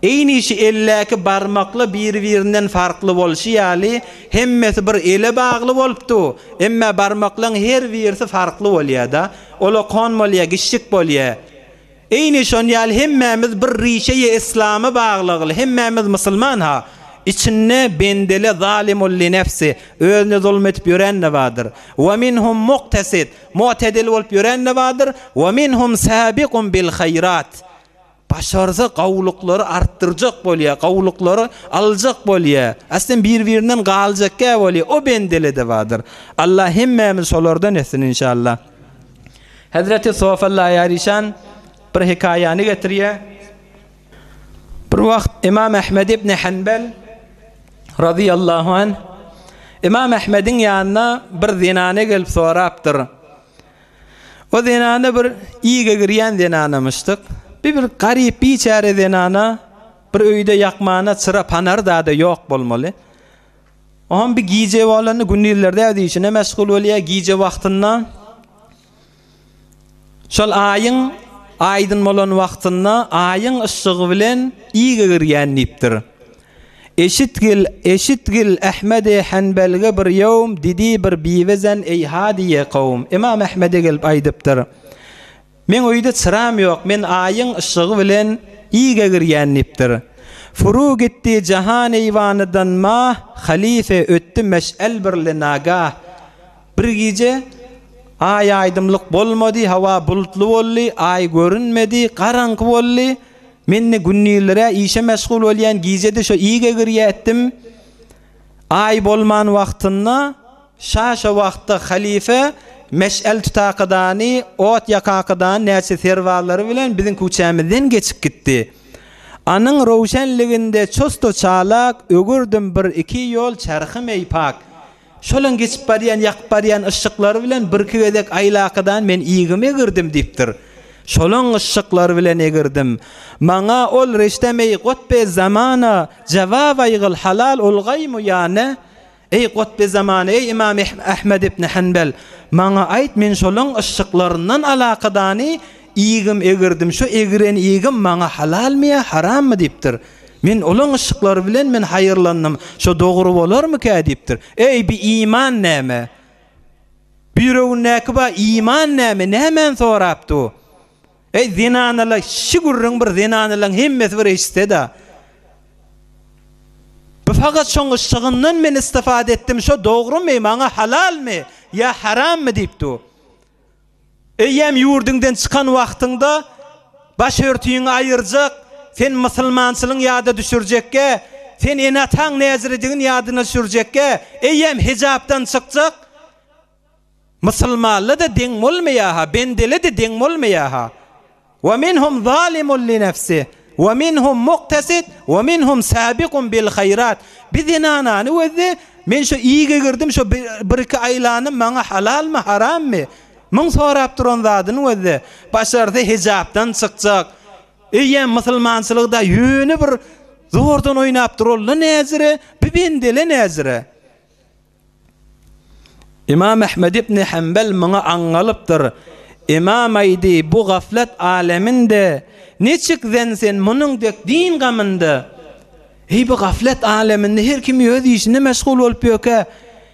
[SPEAKER 2] Eýni şi elläki barmakla bir-birinden farkly bolşy ýaly hemmesi bir ele bagly bolupdy. Emma barmaklaň her birisi farkly bolýada. Olakon bolýa, giçjik bolýa. Eýni şon ýaly hemmämiz bir rişeýi islama baglagyly, hemmämiz musulman ha. Içinde bendele zalimul li nefsi, özüne zulum edip ýören-de bardyr. We minhum muktesid, mu'tedil bolup ýören-de bardyr. We minhum sabiqun bil haýrat. Başarsa gowulyklary artdyrjak bolýar, gowulyklary aljak bolýar. Aslyn bir-birinden galjakgä bolýar, o bendele-de bardyr. Allah hemmämizi şolardan etsin inşallah. Hezreti Sofalla Ýarişan bir hekaýany getirýär. Bir wagt Imam Ahmed ibn Hanbal razyýallahu anh Imam Ahmediň ýanyna bir zenana gelip sorapdyr. O zenana bir ige girýän zenanamyşdyk. Bir bir garyp biçäre zenana bir öýde ýakmana çyra panar zada ýok bolmaly. Oňam bir gije bolanda gündizlerde öz işine meşgul bolýar, gije wagtynda şol aýyň aýdyn bolan wagtynda aýyň yşygy bilen ige girýän diýipdir. Eşitgil, eşitgil Ahmedi Hanbelge bir ýowm didi bir biwezen eý hadiýe kowum. Imam Ahmede gelip aýdypdyr. Meň öýde çyram ýok, men aýyň yşygy bilen ige girýän diýipdir. Furu gitdi jahan eýwanydan mah, Halife ötdi meş'al birle nagah. Bir gije Aý aýdymlyk bolmady, hawa bulutly boldy, Aý görünmedi, garaňky boldy. Men-de gündizler-ä işe meşgul bolýan, gije-de şo ige girýätdim. Aý bolman wagtynda Şa şo wagtda halyfa meş'al tutakydany, ot ýakakydany näçe serbazlary bilen biziň küçämizden geçip gitdi. Anyň röwşenliginde çosto çalak, Ögürdim bir-iki ýol çarhym eý pak. Şolaň geçip barýan, ýakyp barýan yşyklary bilen birki gezek aýlakadan men igim egirdim diýipdir. Şolaň yşyklary bilen egirdim. Maňa ol reşdem eý gotbe zamana, jawab aýgyl halal ulgaýmu ýa ne? Eý gotbe zamana, eý ymam Ahmed ibn Hanbel, maňa aýt men şolaň yşyklaryndan alakadany igim egirdim, şo egiren igim maňa halalmy ýa harammy diýipdir. Men olaň yşyklary bilen men haýyrlandym, şo dogry bolarmykä diýipdir. Eý, bi iman näme? Bi ýüregindäki ba iman näme? Nämäni sorap du? Eý, zenanalar, şi gürrüň bir zenanalaň hemmesi bir eşitse-de. Bu fakat şoň yşygyndan men istifade etdim, şo dogrumy, maňa halalmy ýa harammy diýip du. Eýýäm ýurduňdan çykan wagtyňda baş örtügiňi aýyrjak, sen musulmançylygyň ýada düşürjekge, sen ene-ataň näziridigini ýadyna düşürjekge, eýýäm hijapdan çykjak. Musulmanla-da deň bolmaýar-ha, bendele-de deň bolmaýar-ha. Wa minhum zalimun li nefsih, wa minhum muktesid, wa minhum sabiqun bil haýrat. Bir zenanany gözle, men şo ige girdim, şo bir-iki aýlanym maňa halalmy, harammy? Muň sorap duran zadyny gözle. Başarsa hijapdan çykjak. Eýýäm musulmançylykda ýöne bir zordan oýnap dur, ol-la näzire, bi bendele näzire. Ymam Ahmed ibn Hanbal muňa aňňalypdyr. Ymam aýdy, Bu gaflat aleminde niçik zen sen munuň dek din gamynda? Eý, bu gaflat aleminde her kim öz işine meşgul bolup ýörkä,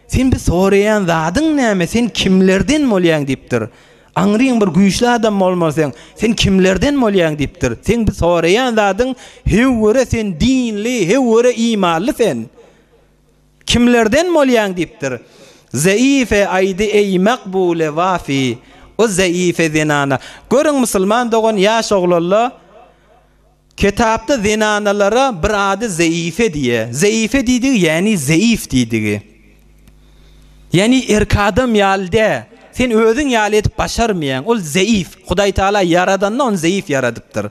[SPEAKER 2] sen bir soraýan zadyň näme, sen kimlerden bolýaň diýipdir. Aňryň bir güýçli adam bolmaly sen, sen kimlerden bolýaň diýipdir. Seň bir soraýan zadyň höwwere sen dinli, höwwere imanly sen. Kimlerden bolýaň diýipdir. Zeife aýdy eý makbule wafi o zeife zenana. Görüň musulman dogan ýaş oglanla kitapda zenanalara bir ady zeife diýe. Zeife diýdigi ýäni zeif diýdigi. Ýäni erk adam ýaly dä. Sen özüň ýaly edip başarmaýaň. Ol zeif. Hudaý Taala ýaradanda ony zeif ýaradypdyr.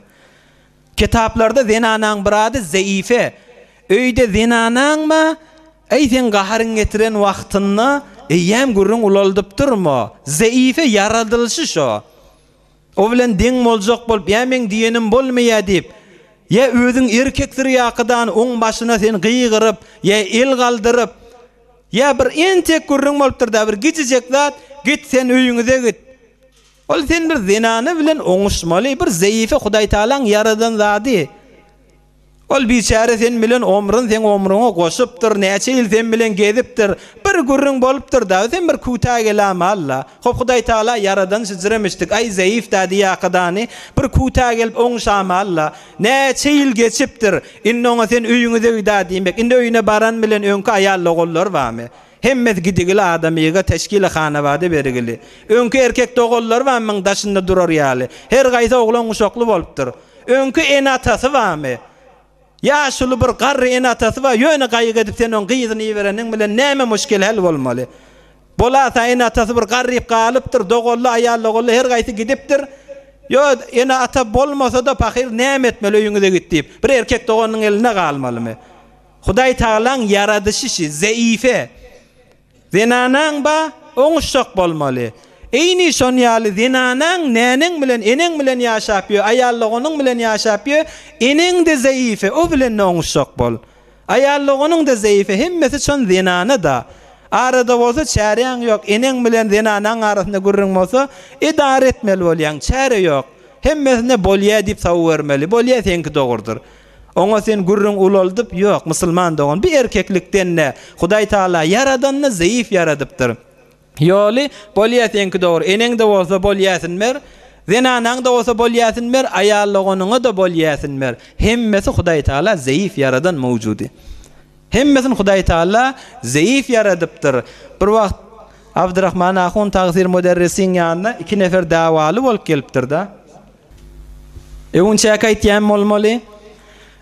[SPEAKER 2] Kitaplarda zenanaň bir ady Zeife. Öýde zenanaňma, Äý seň gaharyň getiren wagtynda eýýäm gürrüň ulaldyp durma. Zeife ýaradylyşy şo. O bilen deň boljak bolup ýa meň diýenim bolmaýa diýip, ýa özüň erkekdir ýakydan oň başyna sen gygyryp, ýa el galdyryp, ýa bir entek gürrüň bolupdyr-da bir gijijek zat, git sen öýüňize git. Ol sen bir zenana bilen oňuşmaly, bir zeýife Hudaýtagalaň ýaradan zady. Ol biçäre sen bilen omrun seň omruňa goşupdyr, näçe ýyl sen bilen gezipdir. Bir gürrüň bolupdyr dagy, sen bir küta gelamalla. Hop Hudaýtagala ýaradan şyjyremişdik, aý zeýif dädi ýakadany, bir küta gelip oňuşamalla. Näçe ýyl geçipdir. Indi oňa sen öýüňize gida diýmek. Indi öýüne baran bilen öňki aýal-ogullary barmy? Hemmesi gidigili adamyga teşkili hanabada berigili. Öňki erkek doganlary barmy muň daşynda durar ýaly. Her gaýsy oglan guşakly bolupdyr. Öňki ene-atasy barmy? Ýaşuly bir garry ene-atasy bar, ýöne gaýgy edip sen oň gyzyny ibereniň bilen näme muşkil hal bolmaly. Bolasa ene-atasy bir garryp galypdyr, doganly, aýal-ogully her gaýsy gidipdir. Ýo, ene-ata bolmasa-da pahyr näme etmeli öýüňize git diýip. Bir erkek doganynyň elinde galmalymy? Hudaý Tagalaň ýaradyşy şi, zeife. Zenanaň ba, oňuşjak bolmaly. Eýni şon ýaly zenanaň näneň bilen, eneň bilen ýaşap ýö, aýal doganyň bilen ýaşap ýö, eneň-de zeife, o bilen-de oňuşjak bol. Aýal doganyň-da zeife, hemmesi şon zenana-da. Arada bolsa çäräň ýok, eneň bilen zenanaň arasynda gürrüň bolsa, edara etmeli bolýaň, çäre ýok. Hemmesine bolýa diýip sawubermeli, bolýa seňki dogrudyr. Oňa sen gürrüň ulaldyp, ýok, musulman dogan, bi erkeklikden-de, Hudaý Tagala ýaradanda zeýif ýaradypdyr. Ýoly, bolýa seňki dogry, eneň-de bolsa bolýasyn ber, zenanaň-da bolsa bolýasyn ber, aýal doganyňa-da bolýasyn ber. Hemmesi Hudaý Tagala zeýif ýaradan mowjudy. Hemmesini Hudaý Tagala zeýif ýaradypdyr. Bir wagt Abdyrahman ahun tagsyr muderrisiň ýanyna iki nefer dawaly bolup gelipdir-de. Öwünçäk aýtýan bolmaly.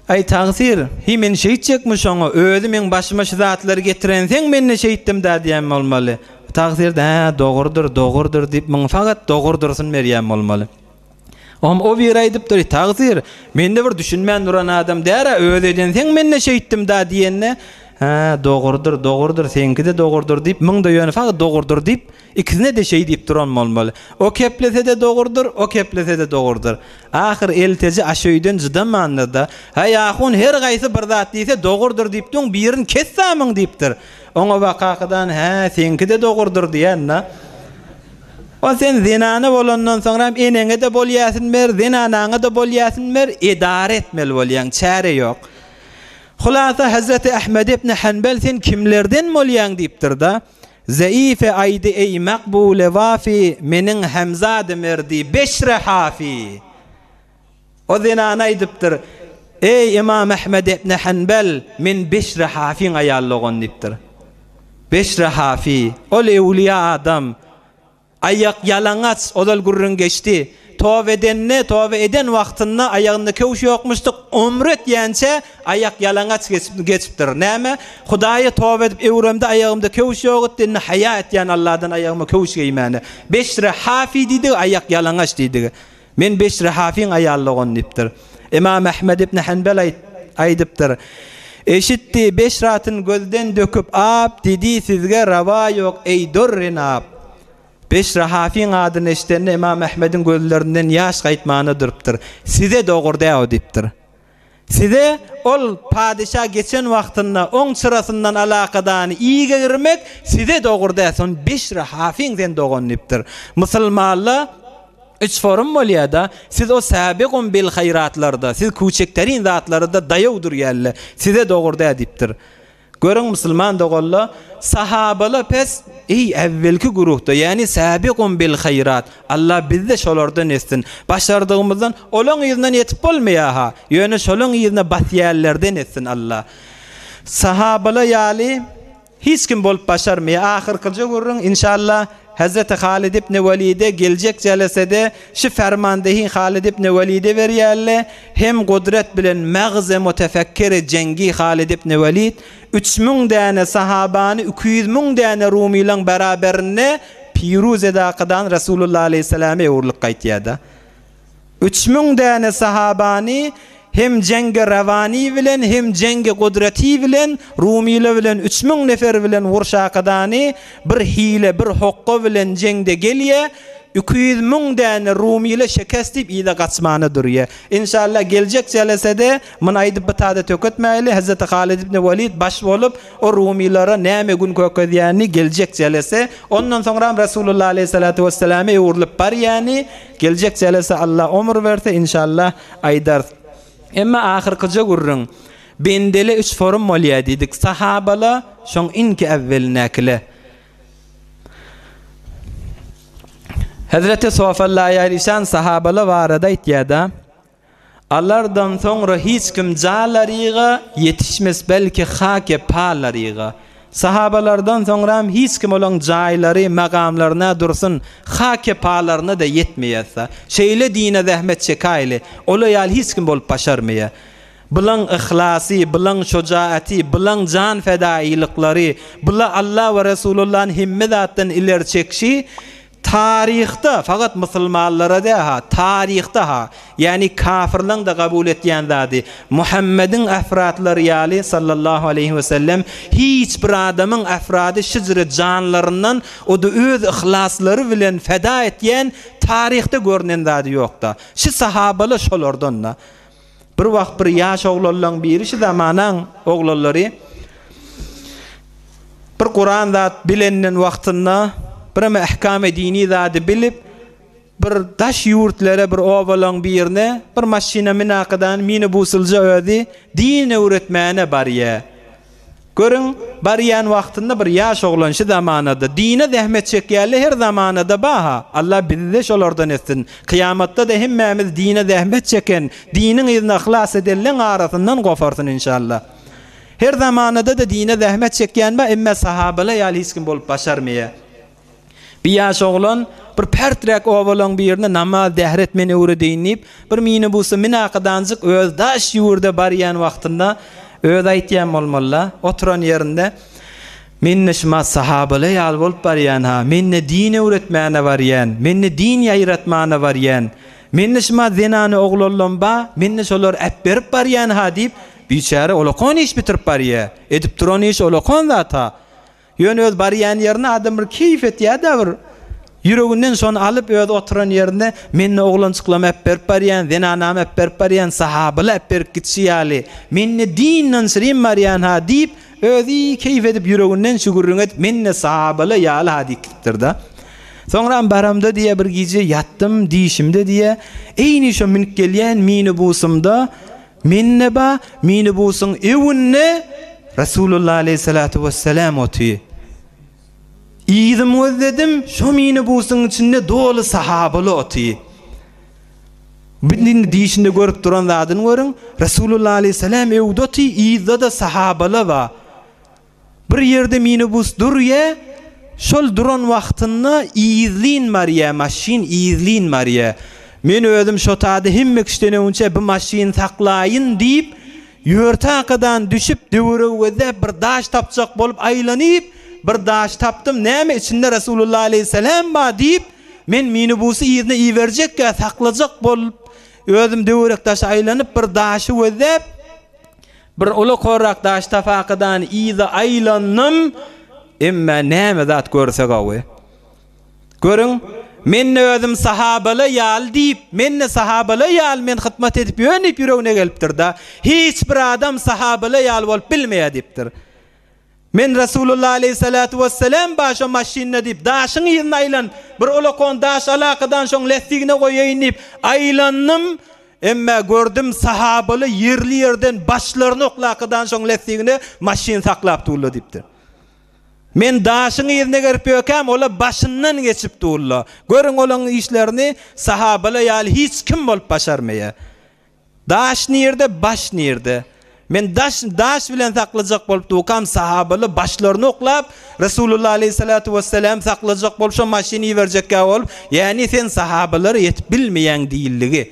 [SPEAKER 2] Aý, tagsyr, hi men şeýtjekmi şoňa, özi meň başyma şu zatlary getirenseň men-de şeýtdim-dä diýen bolmaly. Tagsyr-da, hä, dogrudyr, dogrudyr diýip, muňa fakat dogrudyrsyn berýän bolmaly. Oňam o biri aýdypdyr, Tagsyr, men-de bir düşünmän duran adam däl-ä, öz edenseň men-de şeýtdim-dä diýende, Hä, dogrudyr, dogrudyr, seňki-de dogrudyr diýip, muň-da ýöne fakat dogrudyr diýip, ikisine-de şeý diýip duran bolmaly. O keplese-de dogrudyr, o keplese-de dogrudyr. Ahyr elteji aşöýden jydamandyr-da, Häý, ahun, her gaýsy bir zat diýse, dogrudyr diýip duň, birini kes-dä muň diýipdir. Oňa bakakydan, Hä, seňki-de dogrudyr diýen-dä. O sen zenana bolandan soňram eneňe-de bolýasyn ber, zenanaňa-da bolýasyn ber, edara etmeli bolýaň, çäre ýok. Hulasa Hezreti Ahmed ibn Hanbel sen kimlerden bolýaň diýipdir-da. Zeife aýdy eý makbule wafi meniň hemzady merdi Beşre hafi. O zenana aýdypdyr, Eý Ymam Ahmed ibn Hanbel men Beşre Hafiň aýal dogany diýipdir. Beşre Hafi, ol öwlüýä adam. Aýak ýalaňaç, ozal gürrüň geçdi. Toba edende, toba eden wagtynda aýagynda köwüş ýokmuşdyk, ömri ötýänçä aýak ýalaňaç geçipdir. Näme? Hudaýa toba edip öwremde aýagymda köwüş ýok etdi, indi haýa etýän Alladan aýagyma köwüş geýmäne. Beşre Hafi diýdigi aýak ýalaňaç diýdigi. Men Beşri Hafyň aýal dogany diýipdir. Ymam Ahmed ibn Hanbel aýdypdyr, Eşitdi, Beşratyn gözden döküp ap, Didi, Sizge rawa ýok, eý dürri nap. Beşri Hafyň adyny eşidende Ymam Ahmediň gözlerinden ýaş gaýtmana durupdyr. Size dogry däo diýipdir. Size ol padyşa geçen wagtynda oň çyrasyndan alakadany iýgegirmek size dogry däl, son Beşri Hafyň sen dogan diýipdir. Musulmanla üç forum bolýada, siz o sabiqun bil haýratlarda, siz küçekterin zatlarda daýaw durýalle, size dogry däl diýipdir. Görüň musulman doganla, sahabala pes, eý äwwelki güruhda, ýagny sabiqun bil haýrat, Allah bizde şolardan etsin. Başardygymyzdan olaň yzyndan ýetip bolmaýar-ha, ýöne şolaň yzyna basýanlardan etsin Allah. Sahabala ýaly hiç kim bolup başarmaýar. Ahyrkyja gürrüň inşallah Hezreti Halid ibn Welide geljek jelesede şu fermandehi Halid ibn Welide berýärle, hem gudret bilen magze mutefekkiri jengi Halid ibn Welid 3000 däne sahabany 200 müň däne rumylaň beraberinde piruz edakadan Resulullah aleýhissalama öwrülip gaýtýarda. 3000 däne sahabany hem jeňgi rawani bilen, hem jeňgi gudrati bilen, rumyla bilen 3000 nefer bilen wurşakadany bir hile, bir hokga bilen jeňde gelýä, 200 müň däne rumyla şekest diýip yza gaçmana durýa. Inşallah geljek jelesede muny aýdyp bir tada töketmäýli, Hezreti Halid ibn Welid baş bolup o rumylara näme gün kökezýänini geljek jelese, ondan soňram Resulullah aleýhissalatu wesselame öwrülip barýany, Geljek jelese Alla omur berse inşallah aýdarys. Emma ahyrkyja gürrüň. Bendele üç forum bolýa diýdik. Sahabala şoň inki äwwelindäkile. Hezreti Sofallaýalyşan sahabala barada aýtýada. Alardan soňra hiç kim jalaryga ýetişmes belki hake palaryga. Sahabalardan soňram hiç kim olaň jaýlary, magamlaryna dursun, hake palaryna-da ýetmeýärsa. Şeýle dine zähmet çekaýly, ola ýaly hiç kim bolup başarmaýar. Bulaň yhlasy, bulaň şojaaty, bulaň jan fedaýylyklary, bula Alla we Resulullany hemme zatdan ileri çekşi Taryhda, fakat musulmanlara dä-ha, taryhda-ha, ýagny kafirleň-de kabul etýän zady, Muhammediň efratlary ýaly, sallallahu aleýhi we sellem, hiç bir adamyň efrady şijre janlaryndan o-da öz yhlaslary bilen feda etýän taryhda görnen zady ýok-da. Şi sahabalar şolardan-da. Bir wagt bir ýaş oglanlaň biri şu zamanaň oglanlary bir Kuran zat bilenden wagtynda birem ähkamy dini zady bilip bir daş ýurtlere bir obalaň birine bir maşyna minakadan minibusylja özi din öwretmäne barýa. Görüň, barýan wagtynda bir ýaş oglan şu zamanada dine zähmet çekýärler her zamanada ba-ha, Allah bizi-de şolardan etsin. Kyýamatda-da hemmämiz dine zähmet çeken, diniň yzyna yhlas edenleň arasyndan goparsyn inşallah. Her zamanada-da dine zähmet çekýän ba, emme sahabalar ýaly hiç kim bolup başarmaýar. Bir ýaş oglan bir perträk obalaň birinde namaz dähret men öwredeýin diýip, bir minibusa minakadanjyk öz daş ýurda barýan wagtynda özi aýtýan bolmaly-da, oturan ýerinde, Men-de şumat sahabalar ýaly bolup barýan-ha, men-de din öwretmäne barýan, men-de din ýaýratmana barýan. Mende şumat zenany oglanlam ba, mende şolary äpberip barýan-ha diýip, biçäre olakan iş bitirip barýa. Edip duran işi olakan zat-ha. Ýöne öz barýan ýerine adam bir keýp etýär-de bir. Ýüreginden şony alyp öz oturan ýerinde mende oglanjyklam äpberip barýan, zenanam äpberip barýan, sahabyly äpberip gidişi ýaly, mende dinden şirin barýan-ha diýip, özi keýp edip ýüreginden şu gürrüňi edip mende sahabyly ýaly-ha diýip gidipdir-de. Soňram baramda diýýär bir gije ýatdym diýşimde diýýär, eýni şo münüp gelýän minibusymda Mende ba minibusyň öwünde Resulullah aleýhissalatu wessalam oty. Yzym gözledim, şo minibusyň içinde doly sahabaly oty. Bir indi dişinde görüp duran zadyny görüň, Resulullah aleýhissalam öwde oty, yzda-da sahabaly ba. Bir ýerde minibus durýa, şol duran wagtynda yzlyn barýa, maşyn yzlyn barýa. Men özüm şo tada hemme kişiden öňünçä bu maşyny saklaýyn diýip, ýörtakadan düşüp, döweregi gözläp bir daş tapjak bolup aýlanyp, bir daş tapdym, näme içinde Resulullah aleýhissalam bar diýip, men minibusy yzyna iberjekkä saklajak bolup, özüm döwerek daşa aýlanyp bir daşy gözläp, Bir uly korrak daş tafakadan yza aýlandym, emmä näme zat görse gawy. Görüň, men-de özüm sahabalar ýaly diýip, men-de sahabalar ýaly men hytmat edip ýörün diýip ýüregine gelipdir-da. Hiç bir adam sahabalar ýaly bolup bilmeýär diýipdir. Men Resulullah aleýhissalatu wessalam bar şo maşynda diýip, daşyň yzyna aýlanyp, bir ulakon daş alakadan şoň lästigine goýaýyn diýip, aýlandym. Emmä gördüm sahabaly ýerli-ýerden başlaryny oklakadan şoň lästigine maşyn saklap durlar diýipdir. Men daşyň yzyna gerip ýökäm, olar başyndan geçip durlar. Görüň olaň işlerini sahabalar ýaly hiç kim bolup başarmaýar. Daş nirde, baş nirde? Men daş, daş bilen saklajak bolup dukam, sahabalar başlaryny oklap, Resulullah aleýhissalatu wessalam saklajak bolup şo maşyny iberjekkä bolup, ýäni sen sahabalara ýetip bilmeýäň diýildigi.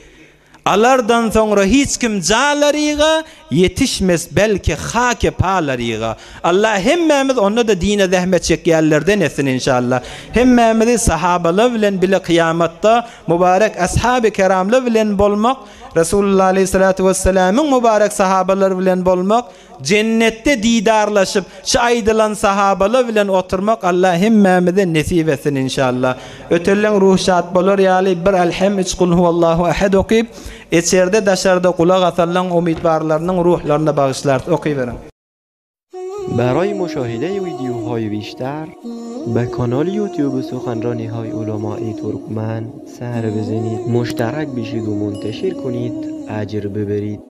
[SPEAKER 2] Alardan soňra hiç kim jalaryga ýetişmes belki hake palaryga. Allah hemmämiz onda-da dine zähmet çekýänlerden etsin inşallah. Hemmämizi sahabalar bilen bile kyýamatda Mübarek Ashaby keramlar bilen bolmak, Resulullah aleýhissalatu wessalamyň mübarek sahabalary bilen bolmak, jennetde didarlaşyp, şu aýdylan sahabalar bilen oturmak Allah hemmämize nesip etsin inşallah. Ötenleň ruhy şat bolar ýaly bir Elhem üç Kul huwallahu ehed okyp, içerde daşarda gulak asanlaň umytwarlarynyň ruhlaryna bagyşlarys. Okyberiň.
[SPEAKER 3] برای مشاهده ویدیوهای بیشتر به کانال یوتیوب سخنرانی های علمای ترکمن سر بزنید مشترک بشید و منتشر کنید اجر ببرید.